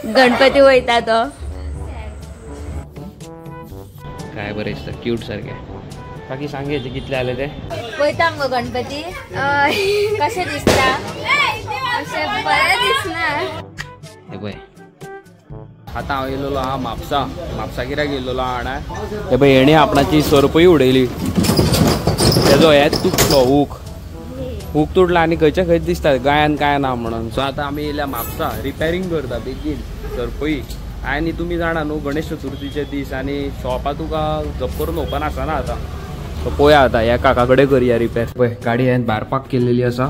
गणपती वयता तो. काय बरें दिसता, क्यूट सारकें. बाकी सांगे कितले आले ते. वयता मगो गणपती, कशें दिसता? अशें बरें दिसना. हे पळय आतां हांव येयलेलो आहा म्हापसा. म्हापसा कित्याक येयलेलो आहा जाणा? हे पळय हेणें आपणाची सरपळी उडयली, तेजो हे तुटलो हूक, हूक तुटला आनी खंयच्या खंयच दिसता गायान काय ना म्हणून. सो आतां आमी येयल्या म्हापसा, रिपेरींग करता बेगीन सरपळी. आनी तुमी जाणा न्हू गणेश चतुर्थीचे दीस आनी शॉपां तुका जप करून ओपन आसना आतां. सो पळोवया आतां ह्या काका कडेन करया रिपेर. पळय गाडी हांवें भायर पार्क केलेली आसा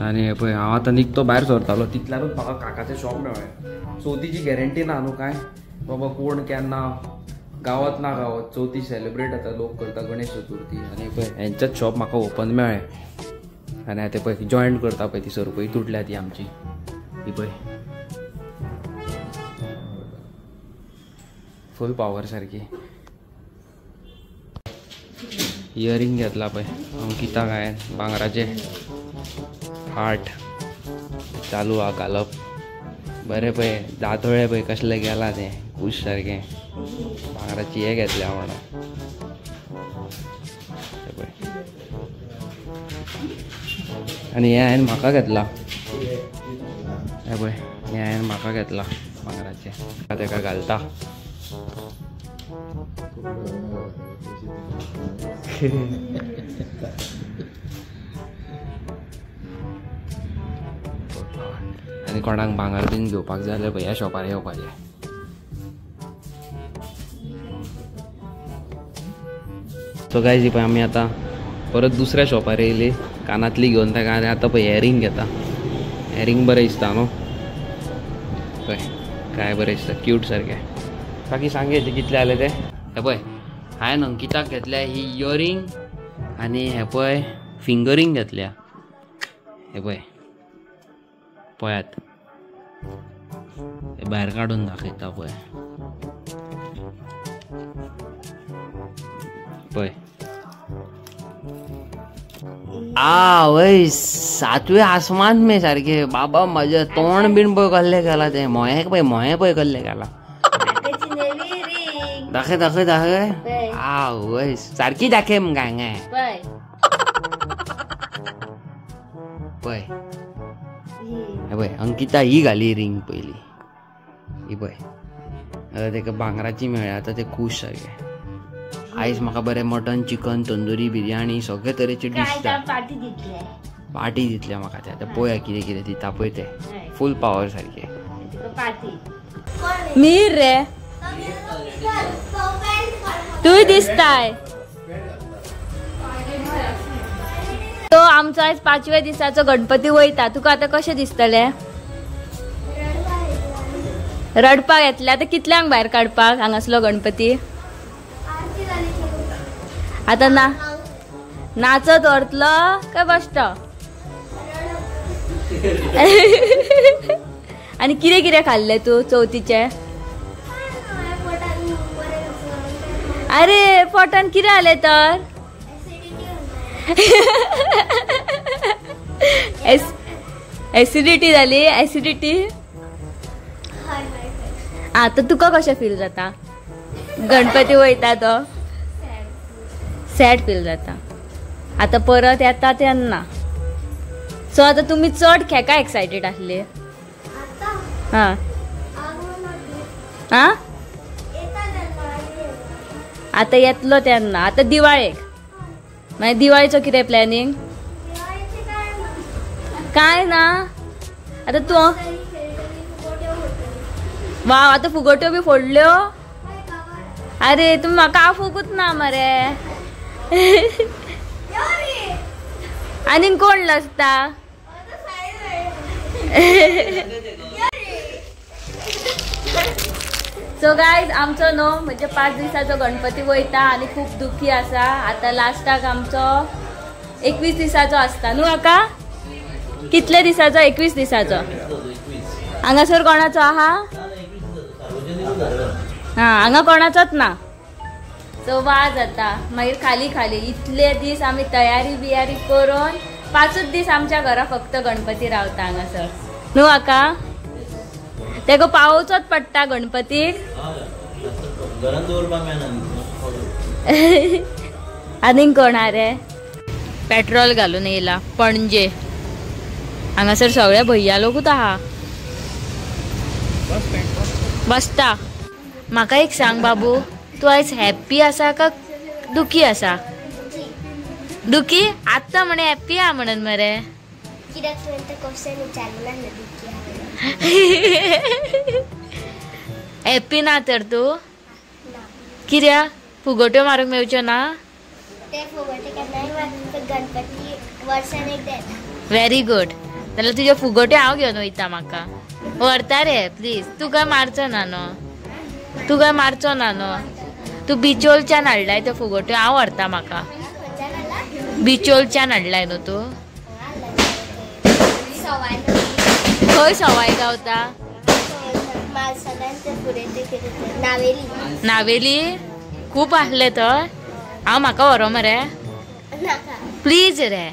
आनी पळय हांव आतां निकतो भायर सरतालो तितल्यारूच म्हाका काकाचें शॉप मेळ्ळें. चवथीची गॅरंटी ना न्हू काय बाबा, कोण केन्ना गावत ना गावत. चवथी सेलिब्रेट आतां लोक करता गणेश चतुर्थी. आनी पळय हेंचेच शॉप म्हाका ओपन मेळ्ळें आनी आतां पळय जॉयंट करता पळय ती सरपळी तुटल्या ती आमची ही पळय फूल पावर सारकी. इयरिंग घेतला पळय अंकिताक हांवें, भांगराचे हार्ट चालू आहा घालप. बरें पळय दांतोळे पळय कसले गेला तें खूश सारकें. भांगराची हे घेतल्या म्हणून पळय. आनी हे हांवें म्हाका घेतला, हे पळय हे हांवें म्हाका घेतला भांगराचे. तेका घालता. आनी कोणाक भांगर बीन घेवपाक जाय जाल्यार पळय ह्या शॉपार येवपाचें. सो गायज पळय आमी आतां परत दुसऱ्या शॉपार येयली, कानांतली घेवन ताका. आनी आतां पळय इयरिंग घेता. इयरिंग बरें दिसता न्हू? पळय काय बरें दिसता, क्यूट सारकें. बाकी सांगे कितले आले ते. हे पळय हांवें अंकिताक घेतल्या ही इयरिंग आनी हे पळय फिंगरींग घेतल्या. हे पळय पळयात, हे भायर काडून दाखयता पळय. पळय आ वय सातवे आसमान में सारके बाबा. म्हजें तोंड बीन पळय कसलें गेलां तें, मोये पळय मोये पळय कसलें गेलां. दाखय दाखय दाखय. आ वय सारकी दाखय मग हांगा पळय. हे पळय अंकिता ही घाली रिंग पयली ही पळय. आतां तेका भांगराची मेळ्ळ्या, आतां ते खूश सारकें. आयज म्हाका बरें मटन चिकन तंदुरी बिरयानी सगळे तरेचे डीश पार्टी दितले म्हाका ते. आतां पळोवया कितें कितें दिता पळय ते, फूल पावर सारके. मीर रे तूं दिसताय. तो आमचो आयज पांचव्या दिसाचो गणपती वयता, तुका आतां कशें दिसतलें? रडपाक येतलें? आतां कितल्यांक भायर काडपाक हांगासलो गणपती? आतां ना नाचत व्हरतलो काय बसतो? आनी कितें कितें खाल्लें तूं चवथीचें? अरे पोटान कितें जालें तर? एसिडिटी जाली? एसिडिटी. आतां तुका कशें फील जाता गणपती वयता तो? सॅड फील जाता. आतां परत येता तेन्ना. सो आतां तुमी चड खेका एक्सायटेड आसले? हां हां आतां येतलो तेन्ना. आतां दिवाळेक मागीर दिवाळीचो कितें प्लॅनिंग? काय ना. आतां तूं वा आतां फुगोट्यो बी फोडल्यो? अरे तुमी म्हाका आफोवकूच ना मरे. आनीक कोण लजता? सो गायज आमचो न्हू म्हणजे 5 दिसाचो गणपती वयता आनी खूब दुखी आसा. आतां लास्टाक आमचो 21 दिसाचो आसता न्हू काका? कितले दिसाचो? 21 दिसाचो. हांगासर कोणाचो आहा? हां हांगा कोणाचोच ना. सो वाज जाता मागीर खाली खाली. इतले दीस आमी तयारी बियारी करून 5 दीस आमच्या घरा फक्त गणपती रावता हांगासर न्हू काका? तेका पावोवचोच पडटा गणपतीक. आनीक कोण हा रे? पेट्रोल घालून येयला पणजे. हांगासर सगळे भैया लोकूच आहा. बसता. म्हाका एक सांग बाबू, तूं आयज हॅप्पी आसा का दुखी आसा? दुखी? आत्तां म्हणे हॅप्पी आहा म्हणून मरे. कित्याक तुवें तें क्वेश्चन विचारलें ना दुखी आहा. हॅप्पी ना तर तूं? कित्याक? फुगोट्यो मारूंक मेळच्यो ना? ते फुगोटे केन्नाय मारता, गणपती वर्सान एकदां येता. Very good. जाल्यार तुज्यो फुगोट्यो हांव घेवन वयता. म्हाका व्हरता रे प्लीज. तूं काय मारचो ना न्हू? तूं काय मारचो ना न्हू? तूं बिचोलच्यान हाडलाय त्यो फुगोट्यो, हांव व्हरता. म्हाका बिचोलच्यान हाडलाय न्हू तूं? खंय सवाय गावता? नावेली. खूब आसले थंय. हांव म्हाका व्हरो मरे प्लीज रे.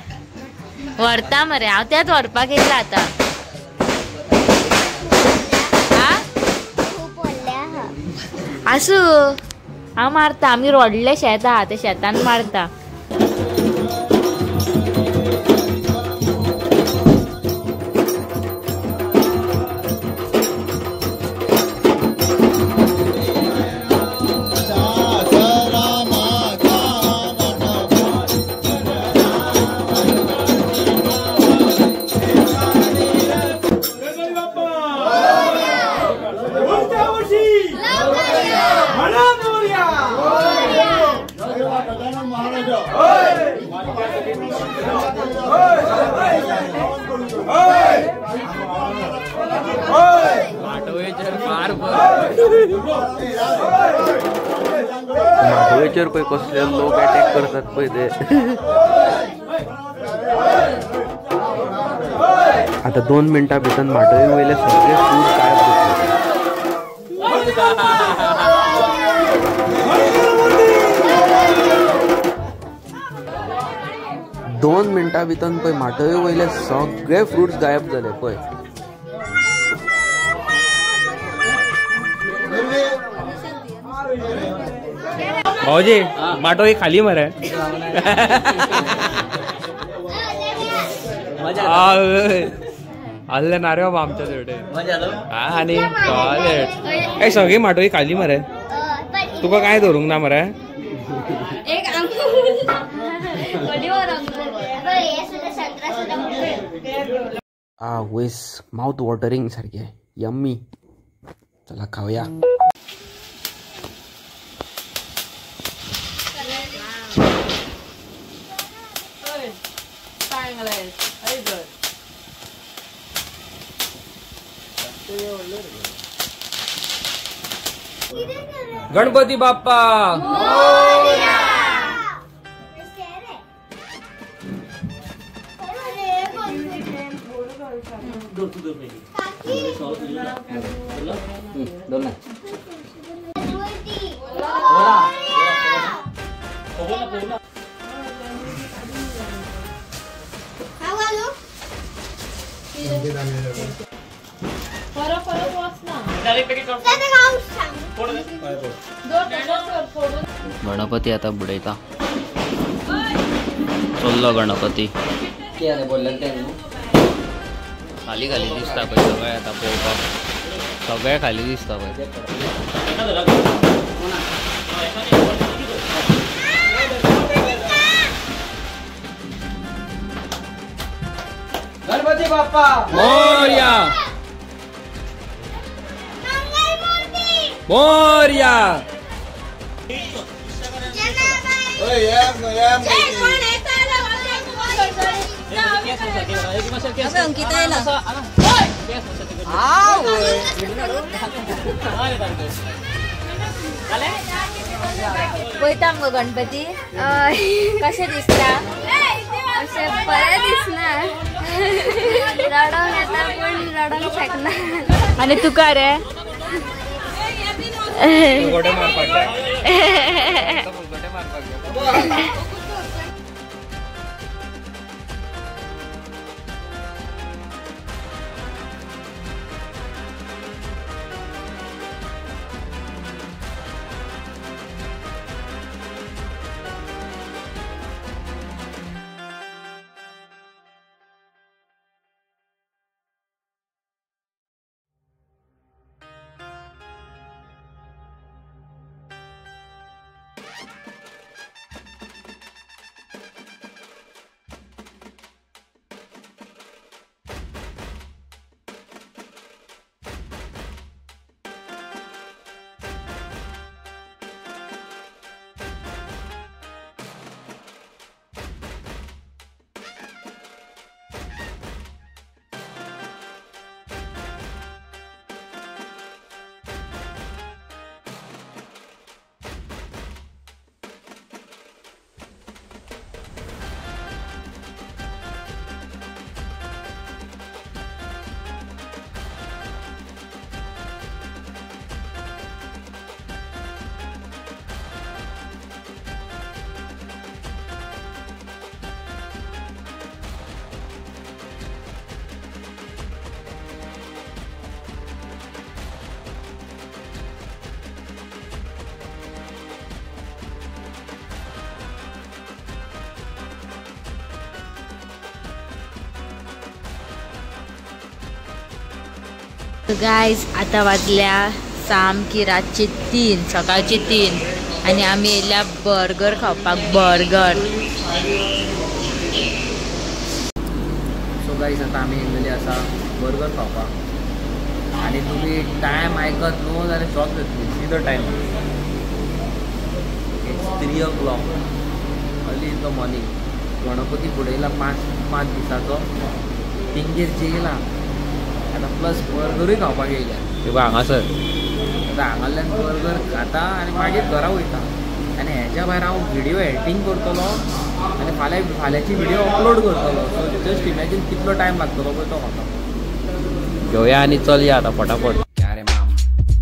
व्हरता मरे हांव, त्याच व्हरपाक येयला आतां. आसूं, हांव मारता. आमी व्हडलें शेत आहा, त्या शेतान मारता. माटोळेचेर पळय कसले लोक अटॅक करतात पळय ते. आता 2 मिनटां भितर माटोळे वयले सगळे सूर गायब जातले. दोन मिनटां भितर पळय माटोळे वयले सगळे फ्रुट्स गायब जाले पळय. भाऊजी माटोळी खाली मरे. आसले ना रे बाबा आमच्या तेवटे. आनी टॉयलेट सगळी माटोळी खाली मरे. तुका काय धरूंक ना मरे? आ वैस माउथ वॉटरिंग सारखे यम्मी. चला खाऊया. गणपती बाप्पा मोरया. गणपती आता बुडयता. चल्लो गणपती. खाली खाली दिसता पळय सगळे. आता पळोवपाक सगळे खाली दिसता पळय. गणपती बाप्पा मोरया मोरया. वयता मगो गणपती कशें दिसता? अशें बरें दिसना, रडोंक येता पूण रडोंक शकना. आनी तुका रे? गायज आता वाजल्या सामकी रातची 3, सकाळची 3 आणि आम्ही येयल्या बर्गर खावपाक. बर्गर. सो गायज आता आमी येयल्लेली आसा बर्गर खावपाक आणि तुमी टायम आयकत न्हू जाल्यार शॉक जातली. See the time, it's 3 o'clock early in the morning. Ganpati फुडयला 5 दिसाचो, तेंगेर जेयला आतां प्लस बर्गरूय खावपाक येयल्या. ते पळय हांगासर आतां हांगासरल्यान बर्गर खाता आनी मागीर घरा वयता. आनी हेच्या भायर हांव व्हिडियो एडिटींग करतलो आनी फाल्यांची व्हिडियो अपलोड करतलो. सो जस्ट इमॅजीन कितलो टायम लागतलो पळय तो म्हाका. घेवया आनी चलया आतां फटाफट. क्या रे माम,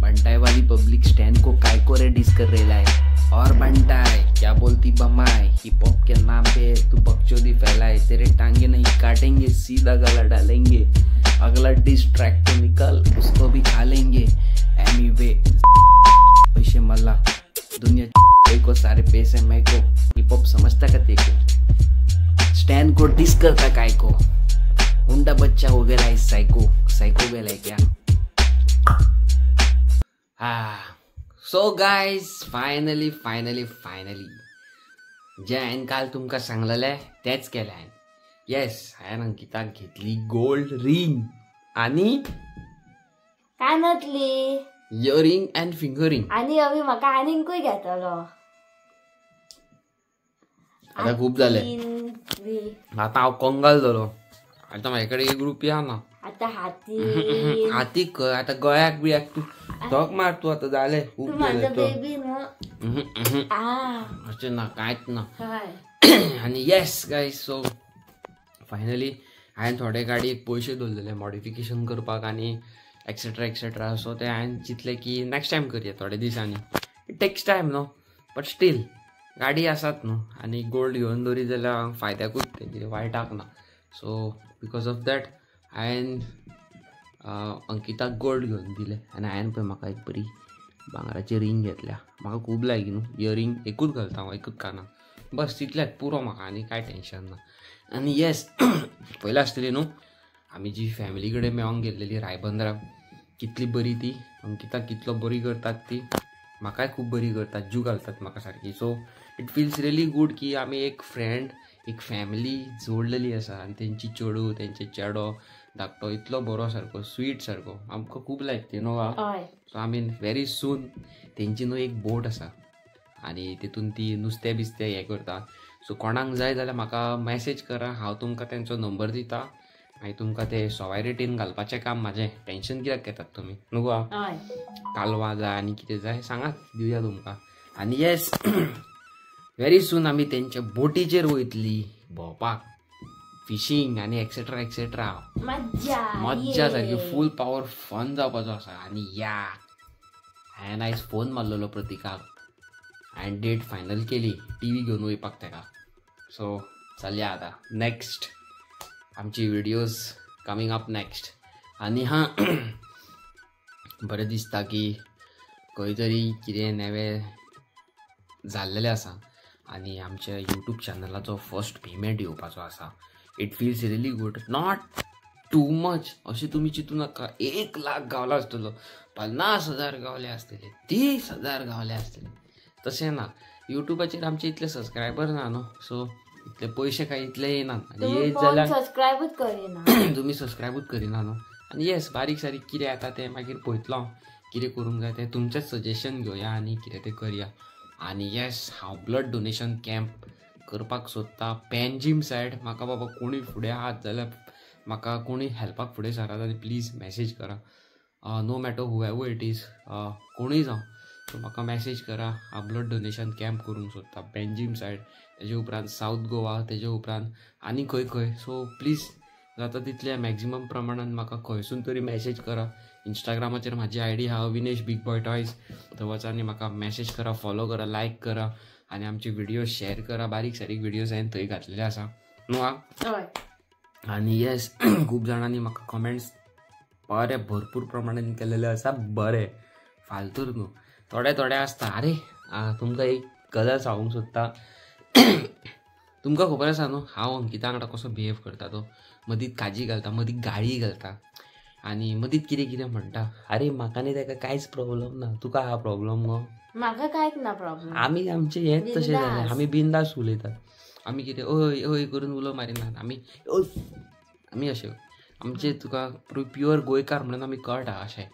बंटाई वाली पब्लिक स्टैंड को काय को रे डिस कर रेला है और बंटाई क्या बोलती बमाए, हिप हॉप के नाम पे तू बकचोदी फैलाए, तेरे टांगे नहीं काटेंगे सीधा गला डालेंगे, अगला डिस ट्रैक तो निकल उसको भी खा लेंगे. एनीवे पैसे मल्ला दुनिया को सारे पैसे मैं को, हिप हॉप समझता का तेको, स्टैंड को डिस करता काय को, उंडा बच्चा हो गया है साइको, साइको गया है क्या. हाँ so guys finally finally finally जे हांवें काल तुमकां सांगलेलें तेंच केलें हांवें. येस, हांवें अंकिताक घेतली गोल्ड रिंग आनी कानांतली इयरिंग अँड फिंगर रिंग. आनी अभी म्हाका आनीकूय घेतलो. आतां खूब जालें, आतां हांव कंगाल जालो. आतां म्हाजे कडेन 1 रुपया ना. आतां हाती हाती खंय, आतां गळ्याक बिळ्याक तूं धोक मार तूं, आतां जालें खूब जालें. अशें ना, कांयच ना. आनी येस गायज, सो फायनली हांवें थोडे गाडयेक पयशे दवरलेले मॉडिफिकेशन करपाक आनी एक्सेट्रा एक्सेट्रा. सो ते हांवें चिंतलें की नॅक्स्ट टायम करया थोडे दिसांनी. It takes time न्हू, बट स्टील गाडी आसात न्हू आनी गोल्ड घेवन दवरीत जाल्यार फायद्याकूच तें, कितें वायटाक ना. सो because of that हांवें अंकिताक गोल्ड घेवन दिलें आनी हांवें पळय म्हाका एक बरी भांगराची रिंग घेतल्या. म्हाका खूब लायक न्हू इयरिंग, एकूच घालता हांव, एकूच कानाक, बस तितलेंच पुरो म्हाका आनी कांय टेंशन ना. आनी येस पयलें आसतली न्हू आमी जी फॅमिली कडेन मेळोंक गेल्लेली रायबंदराक, कितली बरी ती अंकिता, कितलो बरी करतात ती, म्हाकाय खूब बरी करतात, जीव घालतात म्हाका सारकी. So it feels really good की आमी एक फ्रेंड, एक फॅमिली जोडलेली आसा आनी तेंची चेडू, तेंचे चेडो धाकटो इतलो बरो सारको, स्वीट सारको, आमकां खूब लायक ती न्हू. सो आमी व्हेरी सून तेंची न्हू एक बोट आसा आनी तितून ती नुस्तें बिस्तें हें करता. सो कोणाक जाय जाल्यार म्हाका मॅसेज करा, हांव तुमकां तेंचो नंबर दिता. मागीर तुमकां ते सवाय रेटीन घालपाचें काम म्हाजें, टेंशन कित्याक घेतात तुमी न्हू गो. कालवां जाय आनी कितें जाय सांगात, दिवया तुमकां. आनी येस व्हेरी सून आमी तेंच्या बोटीचेर वयतली भोंवपाक, फिशींग आनी एक्सेट्रा एक्सेट्रा, मज्जा सारकी फूल पावर फन जावपाचो आसा. आनी या हांवें आयज फोन मारलेलो प्रतिकाक, हांवें डेट फायनल केली टीवी घेवन वयपाक तेका. सो चलया आतां नॅक्स्ट आमची व्हिडियोज कमींग अप नॅक्स्ट. आनी हां बरें दिसता की खंय तरी कितें नवें जाल्लेलें आसा आनी आमच्या यूट्यूब चॅनलाचो फर्स्ट पेमेंट येवपाचो आसा. It feels really good, not too much अशें तुमी चिंतू नाका. 1 लाख गावला आसतलो, 50,000 गावले आसतले, 30,000 गावले आसतले, तशें ना. युट्यूबाचेर आमचे इतले सबस्क्रायबर ना न्हू, सो इतले पयशे काय इतले येनात आनी येत जाल्यार सबस्क्रायबूच करिना, तुमी सबस्क्रायबूच करिना न्हू. आनी येस बारीक सारीक कितें येता तें मागीर पळयतलो हांव, कितें करूंक जाय तें तुमचेंच सजेशन घेवया आनी कितें तें करया. आनी येस हांव ब्लड डोनेशन कॅम्प करपाक सोदता पेंजीम सायड. म्हाका बाबा कोणूय फुडें आहात जाल्यार म्हाका कोणूय हेल्पाक फुडें सरात आनी प्लीज मॅसेज करा, no matter whoever it is, कोणूय जावं, सो म्हाका मॅसेज करा. हांव ब्लड डोनेशन कॅम्प करूंक सोदता पेंजीम सायड, तेजे उपरांत सावथ गोवा, तेजे उपरांत आनी खंय खंय. सो प्लीज जाता तितल्या मॅक्झिमम प्रमाणान म्हाका खंयसून तरी मॅसेज करा. इंस्टाग्रामाचेर म्हाजी I D आहा अविनेश बिग बॉय टॉयज, थंय वचा आनी म्हाका मॅसेज करा, फॉलो करा, लायक करा आनी आमचे व्हिडिओ शेअर करा. बारीक सारीक व्हिडियोज हांवें थंय घातलेले आसा न्हू आं. आनी येस खूब जाणांनी म्हाका कमेंट्स बरे भरपूर प्रमाणान केलेले आसा, बरे फालतूर न्हू, थोडे थोडे आसता. आरे तुमकां एक गजाल सांगूंक सोदता, तुमकां खबर आसा न्हू हांव अंकिता वांगडा कसो बिहेव करता तो, मदींत काजी घालता, मदीं गाळी घालता आनी मदींत कितें कितें म्हणटा. आरे म्हाका न्ही ताका कांयच प्रॉब्लम ना, तुका आहा प्रॉब्लम गो? म्हाका कांयच ना प्रॉब्लम. आमी आमचें हेंच तशें जालें, आमी बिंदास उलयतात, आमी कितें हय हय करून उलो मारिनात, आमी आमी अशें आमचे तुका प्युअर गोंयकार म्हणून आमी कळटा अशें.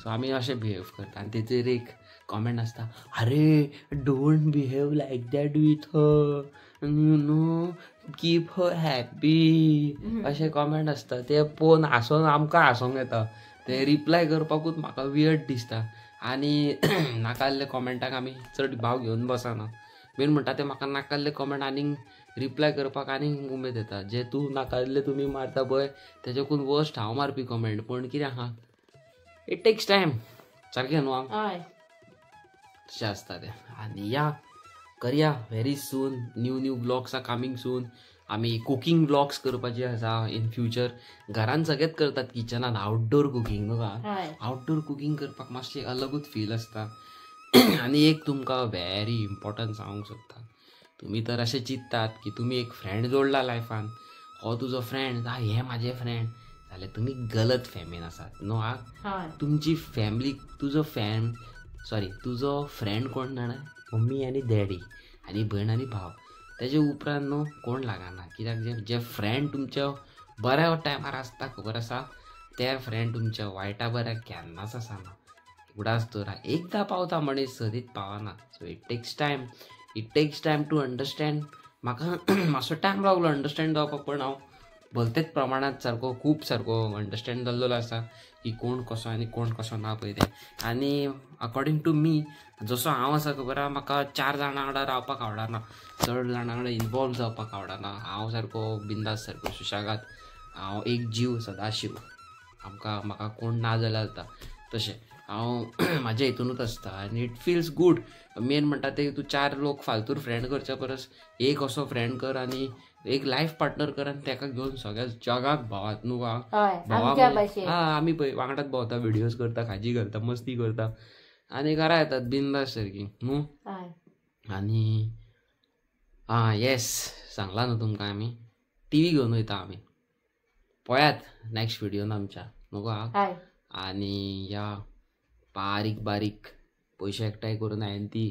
सो आमी अशें बिहेव करता आनी तेचेर एक कॉमेंट आसता, आरे don't behave like that with her, you know keep her happy, अशें कॉमेंट आसता. ते पळोवन हांसोन आमकां हांसोंक येता, ते रिप्लाय करपाकूच म्हाका वियर्ड दिसता. आनी नाकाल्ले कॉमेंटाक आमी चड भाव घेवन बसना. मेन म्हणटा ते म्हाका नाकाल्ले कॉमेंट आनीक रिप्लाय करपाक आनीक उमेद येता. जे तूं नाकाल्ले तुमी मारता पळय तेच्याकून वर्स्ट हांव मारपी कॉमेंट. पूण कितें आहा, it takes time, सारकें न्हू हांव तशें आसता तें. आनी या करया very soon, new new vlogs are coming soon. आमी कुकींग व्लॉग्स करपाचे आसा इन फ्युचर. घरान सगळेच करतात किचनान आउटडोर कुकींग न्हू का, आउटडोर कुकींग करपाक मातशें अलगूच फील आसता. आनी एक तुमकां व्हेरी इम्पॉर्टंट सांगूंक सोदता, तुमी तर अशें चिंततात की तुमी एक फ्रेंड जोडला लायफान, हो तुजो फ्रेंड, हे म्हाजे फ्रेंड, जाल्यार तुमी गलत फॅमीन आसात न्हू हा. तुमची फॅमिली, तुजो फॅम सॉरी तुजो फ्रेंड कोण जाणा, मम्मी आनी डॅडी आनी भयण आनी भाव, तेजे उपरांत न्हू कोण लागना. कित्याक जे जे फ्रेंड तुमच्या बऱ्या टायमार आसता खबर आसा, ते फ्रेंड तुमच्या वायटा बऱ्या केन्नाच आसना. उडास दवरा, एकदां पावता मनीस सदींच पावना. So it takes time, it takes time to understand. म्हाका मातसो टायम लागलो अंडरस्टँड जावपाक, पण हांव भलतेच प्रमाणांत सारको खूब सारको अंडरस्टँड जाल्लो आसा की कोण कसो आनी कोण कसो ना पळय तें. आनी अकॉर्डिंग टू मी जसो हांव आसा खबर आहा, म्हाका 4 जाणां वांगडा रावपाक आवडना, चड जाणां वांगडा इनवॉल्व जावपाक आवडना. हांव सारको बिंदास, सारको सुशेगाद, हांव एक जीव सदाशीव, आमकां म्हाका कोण ना जाल्यार जाता तशें हांव म्हाज्या हितूनूच आसता. आनी it feels good. Main म्हणटा ते तूं 4 लोक फालतूर फ्रेंड करच्या परस एक असो फ्रेंड कर आनी एक लायफ पार्टनर कर आनी तेका घेवन सगळ्या जगाक भोंवात न्हू भोंवा. आमी पळय वांगडाच भोंवता, व्हिडियोज करता, खाजी करता, मस्ती करता आनी घरा येतात बिंदास सारकी न्हू. आनी आं येस सांगला न्हू तुमकां, आमी टीव्ही घेवन वयता आमी, पळयात नॅक्स्ट व्हिडियोन आमच्या न्हू हा. आनी या बारीक बारीक पयशे एकठांय करून हांवें ती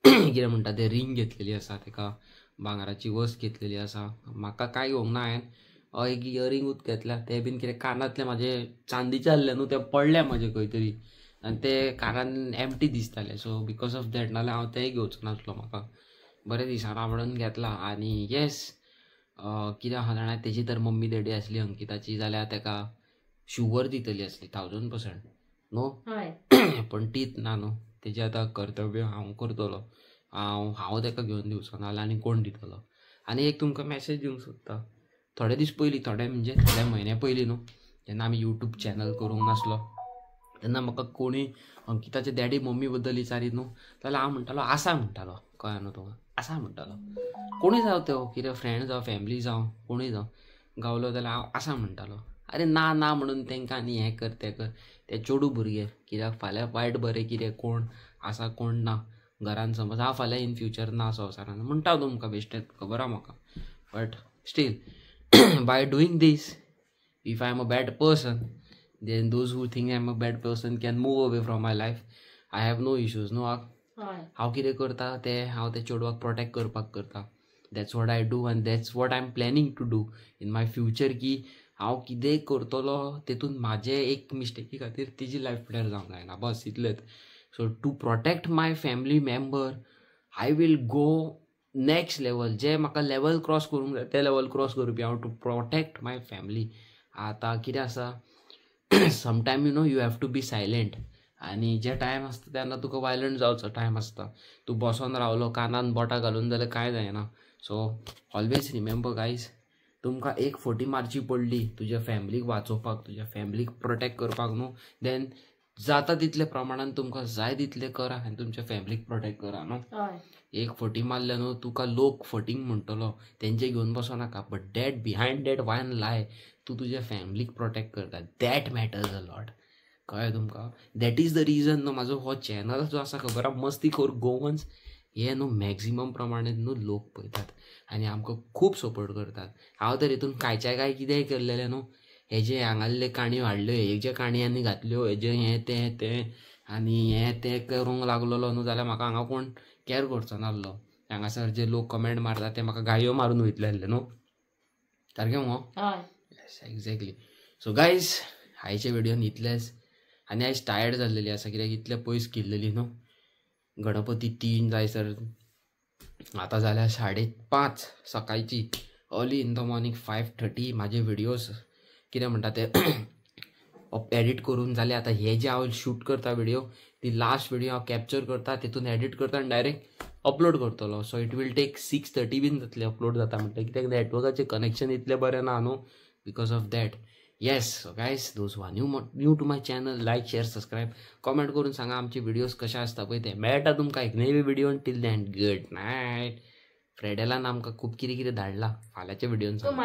कितें म्हणटा ते रिंग घेतलेली आसा, तेका भांगराची वस्त घेतलेली आसा. म्हाका कांय घेवंक ना, हांवें एक इयरिंगूच घेतल्या, ते बीन कितें कानांतले म्हाजे चांदीचे आहले न्हू ते पडले म्हाजे खंय तरी आनी ते कानान एम्प्टी दिसताले. सो because of that नाल्यार हांव तेय घेवचो नासलो, म्हाका बरें दिसना म्हणून घेतला. आनी येस कितें आहा जाणा, तेजी तर मम्मी डॅडी आसली अंकिताची जाल्यार तेका शुवर दितली आसली 1000% न्हू, पण तीच ना न्हू. तेजें आतां कर्तव्य हांव करतलो, हांव हांव तेका घेवन दिवचो ना जाल्यार आनी कोण दितलो. आनी एक तुमकां मॅसेज दिवंक सोदता, थोडे दीस पयलीं, थोडे म्हणजे थोडे म्हयने पयलीं न्हू, जेन्ना आमी यूट्यूब चॅनल करूंक नासलो तेन्ना म्हाका कोणी अंकिताचे डॅडी मम्मी बद्दल विचारीत न्हू जाल्यार हांव म्हणटालो आसा म्हणटालो, कळ्ळें न्हू तुका, आसा म्हणटालो. कोणूय जावं त्यो, कितें फ्रेंड जावं, फॅमिली जावं, कोणूय जावं गावलो जाल्यार हांव आसा म्हणटालो. अरे ना ना म्हणून तांकां आनी हें कर तें कर, ते चेडूं भुरगे कित्याक फाल्यां वायट बरें कितें कोण आसा कोण ना घरान, समज हांव फाल्यां इन फ्युचर ना संवसारान म्हणटा तुमकां बेश्टें खबर आहा म्हाका, but still by doing this if I am a bad person then those who think I am a bad person can move away from my life. I have no issues no. हांव कितें करता तें हांव त्या चेडवाक protect करपाक करता. That's what I do and that's what I am planning to do in my future, की हांव कितेंय करतलो तेतून म्हाजे एक मिस्टेकी खातीर तिजी लायफ पिड्यार जावंक जायना, बस इतलेंच. So to protect my family member I will go next level. जे म्हाका लेवल क्रॉस करूंक जाय तें लेवल क्रॉस करपी हांव टू प्रोटेक्ट my family. आतां कितें आसा, sometime you know you have to be silent, आनी जे टायम आसता तेन्ना तुका वायलंट जावचो टायम आसता. तूं बसोन रावलो कानान बोटां घालून जाल्यार कांय जायना. सो ऑलवेज रिमेंबर गायज, तुमकां एक फटी मारची पडली तुज्या फॅमिलीक वाचोवपाक, तुज्या फॅमिलीक प्रोटेक्ट करपाक न्हू, देन जाता तितले प्रमाणान तुमकां जाय तितलें करा आनी तुमच्या फॅमिलीक प्रोटेक्ट करा न्हू. एक फटी मारल्या न्हू तुका लोक फटींग म्हणटलो, तेंचे घेवन बसो नाका, but that behind that one lie तूं तुज्या फॅमिलीक प्रोटेक्ट करता, that matters a lot. कळ्ळें तुमकां? That is the reason न्हू म्हाजो हो चॅनल जो आसा खबर आहा मस्ती खोर गोवन्स, हे न्हू मॅक्झिमम प्रमाणे न्हू लोक पळयतात आनी आमकां खूब सपोर्ट करतात. हांव तर हितून कांयच्या काय कितेंय केल्लेलें न्हू, हेजे हांगासल्ले काणयो हाडल्यो, हेजे काणयांनी घातल्यो, हेजे हें तें तें आनी हें तें करूंक लागलोलो न्हू, जाल्यार म्हाका हांगा कोण कॅर करचो नासलो. हांगासर जे लोक कमेंट मारता ते म्हाका गाळयो मारून वयतले आसले न्हू, सारकें मुगो? येस एक्झॅक्टली. सो गायज आयच्या व्हिडियोन इतलेंच. आनी आयज टायर्ड जाल्लेली आसा कित्याक इतले पयस केल्लेली न्हू. गणपती 3 जायसर आतां जाल्या 5:30 सकाळची, अर्ली इन the morning 5:30 म्हाजे व्हिडियोज कितें म्हणटा ते एडिट करून जाले. आतां हे जे हांव शूट करता व्हिडियो, ती लास्ट व्हिडियो हांव कॅप्चर करता, तितून एडिट करता आनी डायरेक्ट अपलोड करतलो. सो it will take 6:30 बीन जातले अपलोड जाता म्हणटा, कित्याक नॅटवर्काचें कनेक्शन इतलें बरें ना न्हू, because of that. Yes so guys, those who are new to my channel, like share subscribe, comment करून सांगा आमचे व्हिडियोज कशे आसता पळय ते. मेळटा तुमकां एक नवी video, till then good night. फ्रेडेलान आमकां खूब कितें कितें धाडलां, फाल्यांच्या व्हिडियोन सांगता.